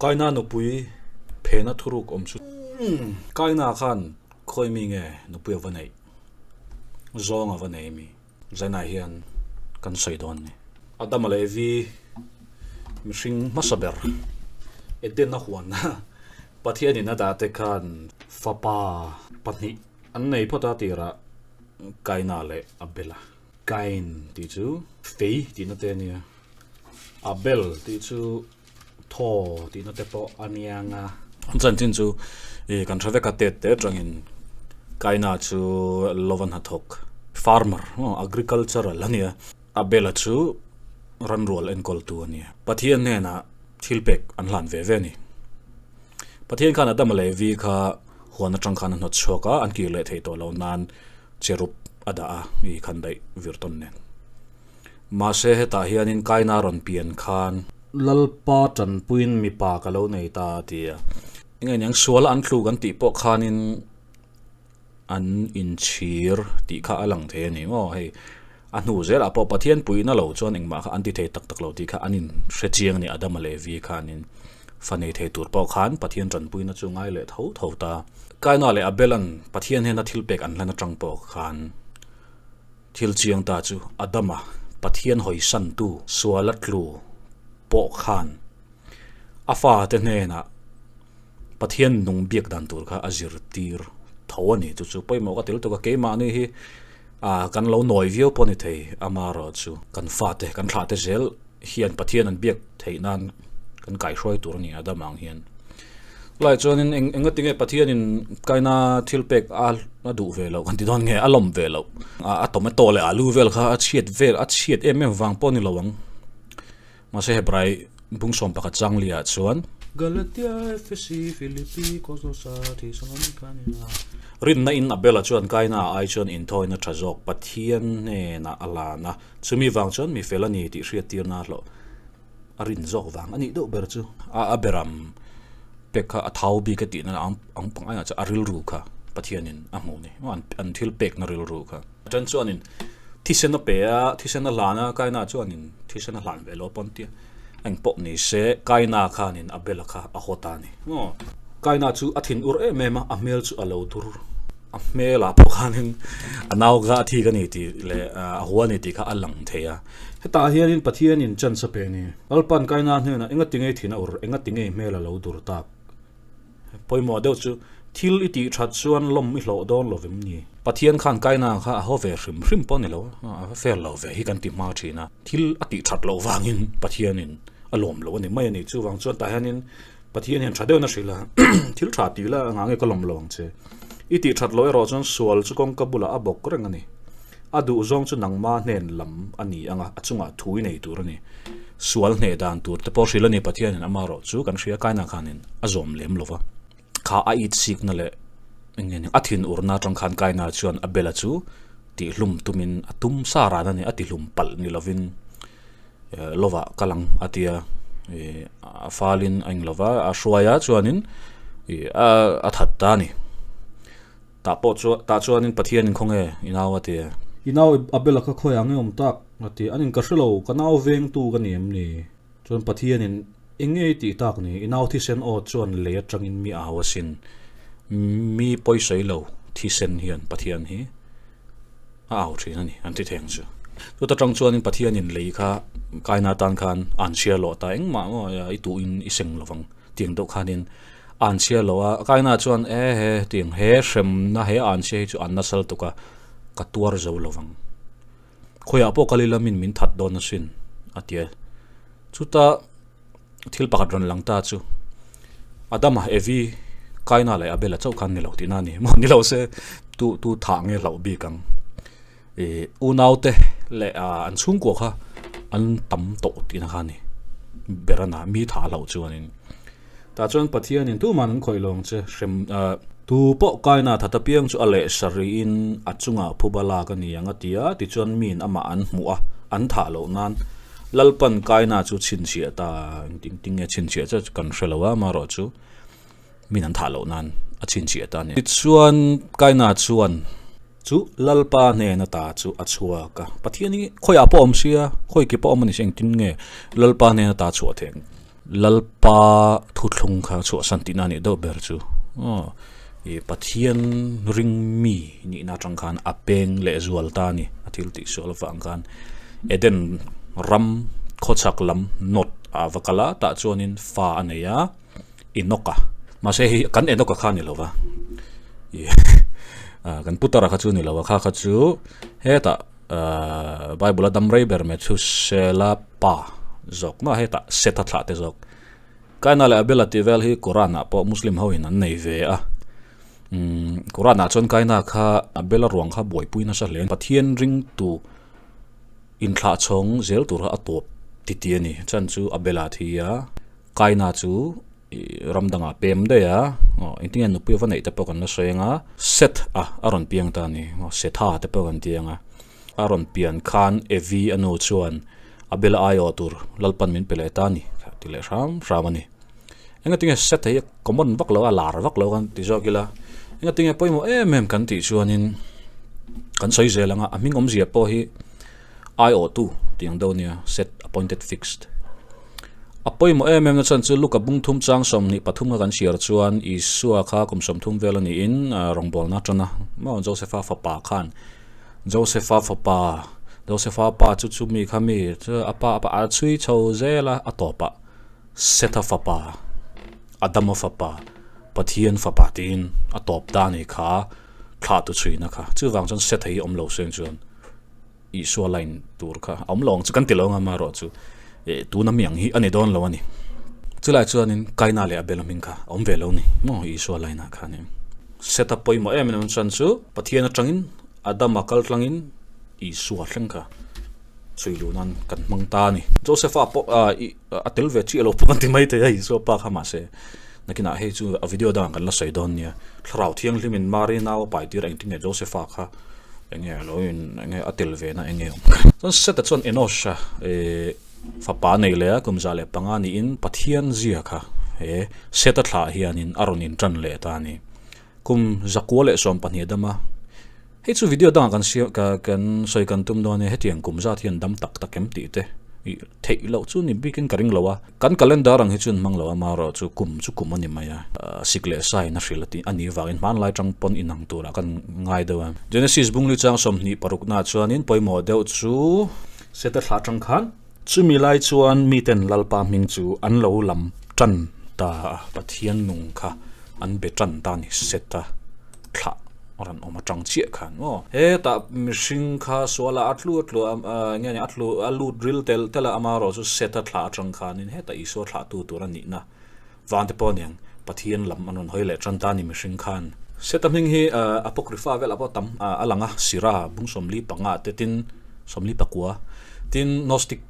Kaina nupui phena thuruk awm chu. Kaina khan khawi mi nge nupui a va neih? Zawng a va nei mi? Zainah hian kan sawi dawn a ni. Adama leh Evi mihring hmasa ber Eden a huanna Pathianin a dah te khan fapa pahnih an nei phawt a tirah Kaina leh Abela. Kain tih chu fei tihna te a nia, Abel tih chu thaw tihna te pawh a nia nga. An chanchin chu ih kan hre vek a tet te atangin Kaina chu lova hnathawk farmer aw agricultural a nia, Abela chu ranrual enkawltu a nia. Pathian hnenah thil pek an hlan ve ve a ni. Pathian khan Adama leh Evi kha huan atang khan a hnawt chhuak a, an kir leh theih tawh loh nan cherub a dah a, i khan daih vir tawn nen. Mahse hetah hianin Kaina rawn pian khan. Lalpa tanpuiin mipa ka lo nei ta a ti a. Enge niang sual an tlu kan tih pawh khanin an inchhir tih kha a lang thei a ni maw hei a hnu zelah pawh Pathian puihna lo chuan engmah kha an ti thei tak tak lo tih kha an inhre chiang a ni Adama leh Evi khanin fa nei thei tur pawh khan Pathian tanpuina chu ngai leh tho tho ta. Kaina leh Abela'n Pathian hnena thil pek an hlan atang pawh khan thil chiang ta chu Adama Pathian hawisantu suala tlu pawh khan a fate hnenah Pathian nung biak dan tur kha a zirtir tho a ni. Chu chu pawimawh ka ti lutuk a, keimahni hi ah kan lo nawi viau pawh a ni thei amaherawh chu kan fate kan thlahte zel hian Pathian an biak theih nan kan kaihruai tur a ni a dam ang hian. Chulai chuanin eng enga tinge Pathianin kaina thil pek a a duh ve loh kan ti dawn nge a lawm ve loh a tomato leh alu vel kha a chhiat vel a chhiat em em vang pawh a ni lo ang. Mahse Hebrai bung sawm pakhat changli ah chuan. Galatia, Efesi, Philippi, Kolosa, Thesalonika nena. Rinna in Abela chuan Kaina ai chuan inthawina tha zawk Pathian hnenah a lan a, chumi vang chuan mi fel a ni tih hriattirna a hlawh a rin zawk vang a nih deuh ber chu. A beram pek kha a thau bik a tihna ang ang pang aiah chuan a rilru kha Pathianin a hmuh ni an thil pekna rilru kha. Atan chuanin thisen a pe a, thisen a hlan a, Kaina chuanin thisen a hlan ve lo pawn tia eng pawh ni se Kaina khanin Abela kha a haw ta a ni. Kaina chu a thin ur em em a, a hmel chu a lo dur a hmelah pawh khanin a nau kha a thik a ni tih leh a hua a ni tih kha a lang thei a. Hetah hianin Pathianin chance a pe a ni. Lalpa'n Kaina hnenah enga ti ngei thin a ur, enga ti ngei hmel a lo dur tak? Pawimawh deuh chu thil i tih that chuan lawm i hlawh dawn lo vem ni? Pathian khan Kaina kha a haw ve hrim hrim pawh a ni lo a, a fair lo ve hi kan ti hma thin a. Thil a tih that loh vangin Pathianin a lawm lo a ni mai a ni. Chuvang chuan tah hianin Pathian hian tha deuhin a hrilh a, thil tha tih la engah nge ka lawm lo ang che. I tih that loh erawh chuan sual chu kawngka bulah a bawk reng a ni. A duh zawng chu nangma hnen lam a ni ang a, a chungah thu i nei tur a ni. Sual hneh dan tur te pawh hrilh a ni Pathianin amaherawh chu kan hria kaina khanin a zawm lem lo va. Kha a it sikna leh eng nge ni a thin urna atang khan kaina chuan a bela chu tihhlum tumin a tum sa ran a ni, a tihlum palh ni lovin lovah kal ang a tia ih a falin a eng lova a hruai a chuanin ih a that ta a ni. Tah pawh chu tah chuanin Pathianin khawnge i nau a ti a. I nau Abel-a kha khawiah nge awm tak? a ti a. Anin ka hre lo, ka nau vengtu ka ni em ni? Chuan Pathianin eng nge i tih tak ni? I nau thisen aw chuan lei atangin mi au asin. Mi pawisawi lo thisen hian Pathian hi a au thin a ni an ti theng chu. Chuta tang chuanin Pathianin lei kha kaina atan khan an chhiar loh ta engmah maw i tuhin i seng lovang tiang deuh khanin An chhia lo a, Kaina chuan e he tiang he hremna he an chhia hi chu an nasal tuk a, ka tuar zo lo vang. Khawiah pawh kal ila min min that dawn asin a ti a. Chuta thil pakhat rawn lang ta chu Adama, Evi, Kaina leh Abela chauh khan ni lo tihna a ni. Maw ni lo se tu tu thah nge hlauh bik ang. Ih unaute leh an chhungkua kha an tam tawh tihna kha a ni. Berana mi thah hlauh chuanin. Tah chuan Pathianin tuman an khawih lo ang che, hrem tu pawh kaina that apiang chu a leh sarihin a chungah phuba lak a ni ang a ti a, tichuan miin amah an hmuh a, an thah loh nan Lalpan kaina chu chhinchhiah ta, engtin tin nge chhinchhiah che kan hre lo a, amaherawh chu miin an thah loh nan a chhinchhiah ta a ni. Tichuan kaina chuan chu Lalpa hnena ta chu a chhuak a, Pathian hi khawiah pawh a awm sia, khawi ki pawh a awm a ni si, engtin nge Lalpa hnena ta chhuah theih ang? Lalpa thuthlung kha chhuahsan tihna a nih deuh ber chu aw ih Pathian ring mi nihna atang khan a peng leh zual ta a ni a thil tih sual avang khan Eden ram khawchhak lam Nod ah va kal a tah chuanin fa a nei a Enoch-a mahse hei kan Enoch-a kha a ni lo va ih kan Putara kha chu a ni lo a kha kha chu hetah. Ahh Bible a dam rei ber mai chu Sela pa zawk mah hetah Setha thlah te zawk. Kaina leh Abela tih vel hi Quran ah pawh Muslim ho in an nei ve a. Umm Quran ah chuan Kaina kha Abela ruang kha buaipui nasa hle. Pathian ringtu inthlah chhawng zel tur kha a tawp ti ti a ni. Chan chu Abela thi a, Kaina chu ih ram dangah pem daih a, aw engtin nge nupui va neih te pawh kan la sawi ang a, Seth a a rawn piang ta a ni, aw Setha te pawh kan ti ang a, a rawn pian khan Evi a nu chuan Abel a aiawh tur Lalpan min pe leh ta a ni kha ti leh hram hram a ni. Engati nge Seth hi common vak lo a lar vak lo kan ti zawk ila, engati nge pawimawh em em kan tih chuanin kan sawi zel ang a, a hming awmzia pawh hi aiawhtu tih ang deuh a nia, set appointed fixed. A pawimawh em em na chhan chu Luka bung thum chang 23 kha kan chhiar chuan Isua kha kum 30 vel a niin rawngbawlna atana maw Josepha fapa khan Josepha fapa Josepha pa chu chu mi kha mi chu a pa a chhui chho zel a a tawpah Setha fapa Adama fapa Pathian fapa tiin a tawp ta a ni kha thlah tu chhuina kha chuvang chuan Setha hi awm lo seng chuan Isua line tur kha a awm lo ang chu kan ti lo ang a amaherawh chu eh tuna mi ang hi a ni dawn lo a ni. Chulai chuanin Kaina leh Abel-a hming kha a awm ve lo a ni maw Isua line ah khanin. Set-a pawimawh em em chuan chu Pathian atangin Adama kal tlangin Isua thleng kha chhui luh nan kan hmang ta a ni. Joseph-a pawh a tel ve chiah lo pawh kan ti mai thei a Isua pa kha mahse nakinah hei chu a video dangah kan la sawi dawn nia. Thlarau Thianghlimin Mari nau a pai tir engtin nge Joseph-a kha enge lo in enge a tel ve na enge awm kha. Chuan Seta chuan Enosha eh fapa a nei leh a kum 105 niin Pathian zia kha he Seta thlah hianin a rawn intan leh ta a ni. Kum 112 dam a hei chu video dangah kan siam ka kan sawi kan tum dawn a nia hetiang kum zat hian dam tak tak em tih te ih theih loh chu ni bikin ka ring lo a. Kan calendar ang hi chu an hmang lo a, amaherawh chu kum chu kum a ni mai a, sik leh sa in a hrilh a tih a nih vangin hmanlai tang pawn inang turah kan ngai deuh a. Genesis bungli chang 26 naah chuanin pawimawh deuh chu. Seta thla atang khan. Chumi lai chuan miten Lalpa hming chu an lo lam tan ta a, Pathian nung kha an be tan ta a ni, Seta thlah. Rawn awm atang chiah khan maw. Hetah mihring kha sualah a tlu a tlu a enge ni a tlu a lut ril tel tel a amaherawh chu Seta thlah atang khanin hetah Isua thlah tu tur a nihna vang te pawh aniang Pathian lam an rawn hawi leh tan ta a ni mihring khan. Seta hming hi Apocrypha velah pawh tam a lang a, Sira bung 45 te tin 49 tin Gnostic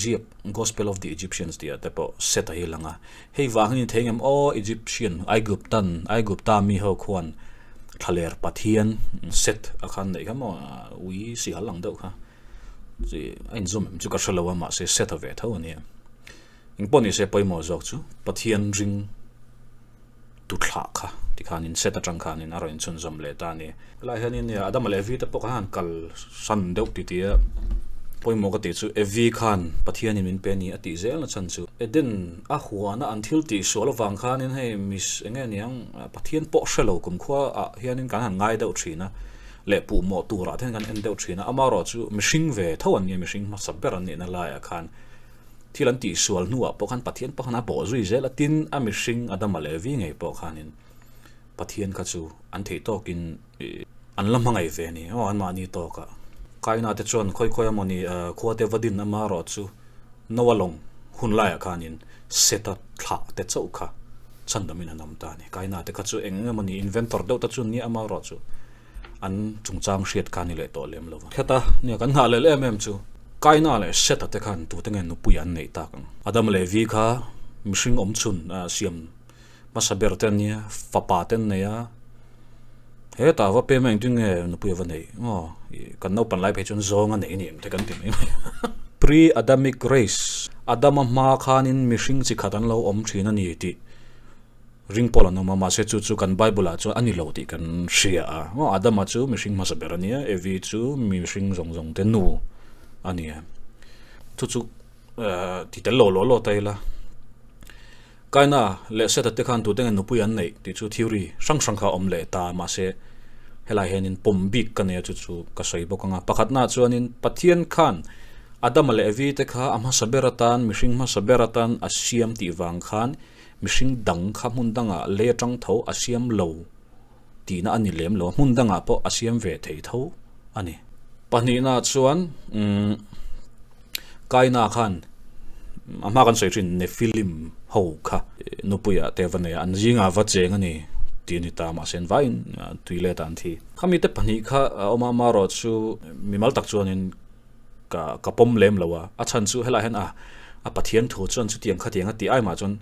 ziak Gospel of the Egyptians tih ah te pawh Seta hi a lang a. Hei vang hi ni thei ngem aw Egyptian Aiguptan Aigupta mi ho khuan thlaler pathian Set a khan neih kha maw ui sihal ang deuh kha chi a inzawm em chu ka hre lo a mahse Set a ve tho a nia engpawh ni se pawimawh zawk chu Pathian ring tu thlah kha tikhanin Set atang khanin a rawn inchhunzawm leh ta a ni. Helai hianin Adama leh Evi te pawh kha han kal san deuh ti ti a, pawimawh ka tih chu Evi khan Pathianin min pe a ni a tih zel na chhan chu Eden a huana an thil tih sual avang khanin hei mis eng nge niang Pathian pawh hre lo kumkhua ah hianin kan han ngai deuh thin a leh puhmawh turah te hian kan en deuh thin a, amaherawh chu mihring ve tho an nia mihring hmasa ber an nihna laiah khan thil an tih sual hnuah pawh khan Pathian pawh khan a bawh zui zel a, tin a mihring Adama leh Evi ngei pawh khanin Pathian kha chu an theih tawkin an la hmangaih ve a ni aw anmahni tawkah. Kaina te chuan khawi khawi emawni khua te va din amaherawh chu Noa lawng hun laiah khanin Seta thlah te chauh kha chhandamin an awm ta a ni. Kaina te kha chu eng eng emawni inventor deuh te chu an nia amaherawh chu an chungchang hriat kha a ni leh tawh lem lo va. Heta nia kan nghah lel em em chu Kaina leh Seta te khan tute nge nupui an neih tak ang. Adama leh Evi kha mihring awmchhun siam Hmasa ber te an nia, fapa te an nei a, hetah va pem a engtin nge nupui a va neih aw, kan naupan lai phei chuan zawng a nei a ni em te kan ti mai mai a. Pre-Adamic race, Adama hma khanin mihring chi khat an lo awm thin a ni tih ring pawl an awm a, mahse chu chu kan Bible ah chuan a ni lo tih kan hria a, aw Adama chu mihring hmasa ber a nia, Evi chu mihring zawng zawng te nu a nia, chu chu ti tel lo law law ta ila. Kaina leh Seta te khan tute nge nupui an neih tih chu theory hrang hrang kha a awm leh ta mahse helai hianin pawm bik ka nei a chu chu ka sawi bawk ang a. Pakhatnaah chuanin Pathian khan Adama leh Evi te kha a hmasa ber atan mihring hmasa ber atan a siam tih vang khan mihring dang kha hmun dangah lei atang tho a siam lo tihna a ni lem lo a, hmun dangah pawh a siam ve thei tho a ni. Pahnihnaah chuan umm Kaina khan a hma kan sawi thin Nephilim ho kha nupuiah te va nei a, an zingah va cheng a ni tih a ni ta mahse an vaiin tui let ah an thi. Khami te pahnih kha a awm a, amaherawh chu mimal tak chuanin ka ka pawm lem lo a, a chhan chu helaiah hian a a Pathian thu chuan chutiang khatiang a tih ai mah chuan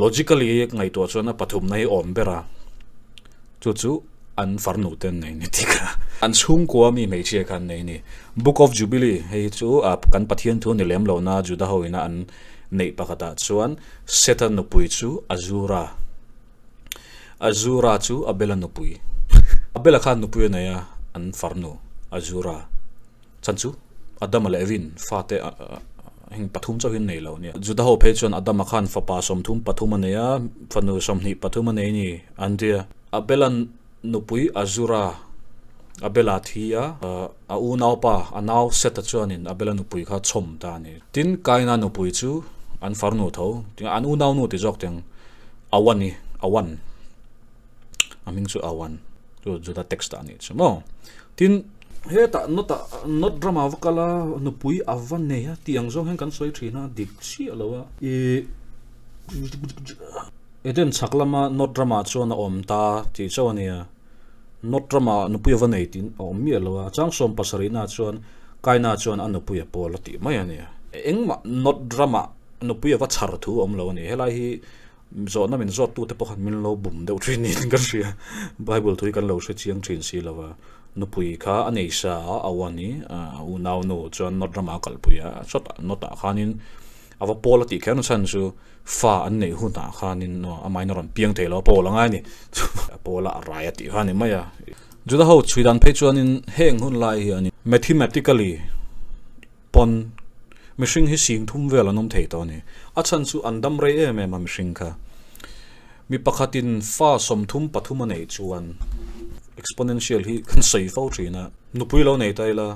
Logically ngaihtuah chuan a pathumna hi awm ber a, chu chu an farnu te an nei ni tih kha an chhungkua mi hmeichhia kha an nei ni. Book of Jubilee hei hi chu kan Pathian thu ni lem lo na Juda ho ina an neih pakhatah chuan Seta nupui chu Azura, Azura chu Abela nupui, Abela khan nupui a nei a an farnu Azura. Chan chu Adama leh Evin fate heng pathum chauhin nei lo nia. Juda ho phei chuan Adama khan fapa 33 a nei a, fanu 23 a nei ni an ti a. Abela nupui Azura, Abela thi a, a unaupa a nau Seta chuanin Abela nupui kha chhawm ta a ni. Tin, Kaina nupui chu an farnu tho, an unaunu ti zawk teng Awani, Awan, a hming chu Awan, chu Juda text ah a nih chu maw. Tin, hetah not ah not rama va kal a, nupui a va nei a tih ang zawng hian kan sawi thin a, dik chiah lo a. I Eden chhak lama not ramah chuan a awm ta tih chauh a nia. Not ramah nupui a va nei tih a awm miah lo a, chang 70 na chuan Kaina chuan a nupui a pawl a tih mai a nia. Engmah not ramah nupui a va chhar thu a awm lo a ni. Helai hi Zawhna min zawttute pawh khan min lo bum deuh thin niin ka hria. Bible thu hi kan lo hre chiang thin si lo va. Nupui kha a nei sa a, a uan i, a unau nu chuan Not ramah a kalpui a, chawtah Notah khanin a va pawl a tih kher na chhan chu fa an neih hunah khanin amahin a rawn piang thei lo a, pawl a ngai a ni. A pawl a, a rai a tih kha a ni mai a. Juda ho chhui dan phei chuanin heng hun lai hianin mathematically Pawn, mihring hi sing thum vel an awm thei tawh a ni. A chhan chu an dam rei em em a mihring kha. Mi pakhatin fa 33 a neih chuan exponential hi kan sawi fo thin a, nupui lo nei ta ila,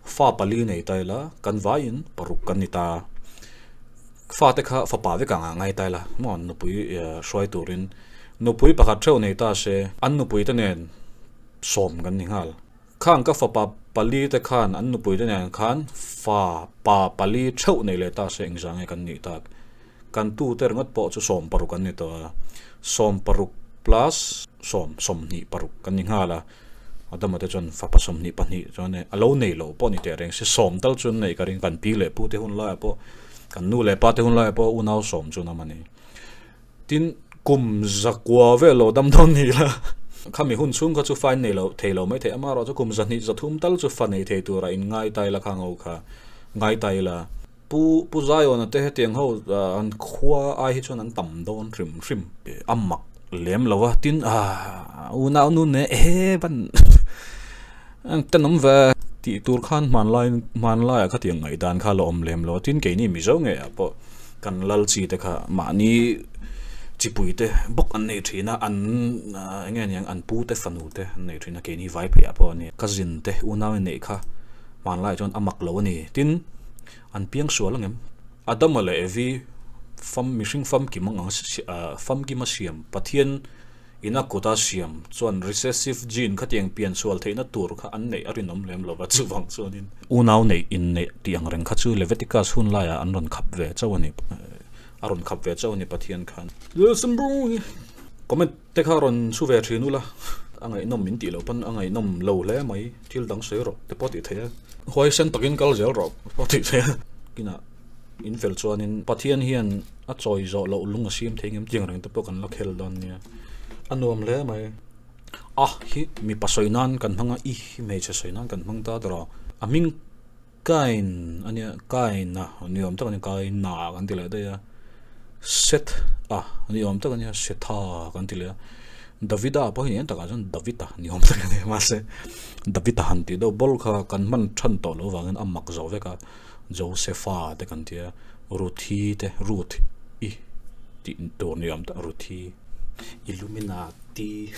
fa pali nei ta ila, kan vaiin paruk kan ni ta. Fate kha fapa vek ang ah ngai ta ila, maw nupui hruai turin nupui pakhat theuh nei ta se, an nupui te nen sawm kan ni nghal. Khang ka fapa pali te khan an nupui te nen khan fa pa pali theuh nei leh ta se engzah nge kan nih tak. Kan tu te ringawt pawh chu 60 an ni tawh a, 60 plus sawm, 26 kan ni nghal a. Adama te chuan fapa 22 chuan a lo nei loh pawh ni teh reng se sawm tal chu an neih ka ring. Kan pi leh pu te hun laiah pawh, kan nu leh pa te hun laiah pawh unau sawm chu an awm a ni. Tin, kum zakua vel lo dam dawn ni la, khami hun chhung kha chu fa in nei lo thei lo mai thei, amaherawh chu kum zahnih zathum tal chu fa nei thei tura in ngai ta ila kha ngo kha ngai ta ila. Pu Pu Zaiawna te hetiang ho an khua ai hi chuan an tam dawn hrim hrim a mak lem lo a, tin ah unau nu ne ehe ban tenawm ve tih tur khan hmanlai hmanlaiah khatiang ngaihdan kha la awm lem lo a, tin keini Mizo ngeiah pawh Kan lal chi te kha mahni chipui te bawk an nei thin a, an eng nge niang an pu te fanu te an nei thin a, keini vai pheiah pawh a ni. Cousin te unau in neih kha hmanlaiah chuan a mak lo a ni. Tin, an piang sual ang em? Adama leh Evi fam mihring famkim ang ang famkima siam Pathian Ina kuta siam chuan recessive gene khatiang pian sual theihna tur kha an neih a rinawm lem lova, chuvang chuanin unau neih inneih tih ang reng kha chu Leviticus hun laiah an rawn khap ve chauh a ni, a rawn khap ve chauh a ni Pathian khan. Comment te kha rawn chhu ve thin ula, a ngaihnawm min tih loh pawn a ngaihnawm lo hle mai, thil dang sawi rawh te pawh tih theih a, huaisen takin kal zel rawh pawh tih theih a, kinah in fel chuanin Pathian hian A chawi zawh loh lung a siam thei ngem tiang reng te pawh kan la khel dawn nia. A nuam hle mai. A hi mipa sawi nan kan hmang a, i hi hmeichhe sawi nan kan hmang ta dawr a. A hming Kain a nia, Kain a ni awm tak a ni, Kaina kan ti leh daih a. Seth a ni awm tak a nia, Setha kan ti leh a. Davida pawh hi ni en takah chuan Davida ni awm tak a ni mahse Davida han tih deuh bawlh kha kan hman than tawh loh vangin a mak zo vek a. Josefa te kan ti a, Ruthi te, Ruth. I tih tur ni awm tak Ruthi Illuminati.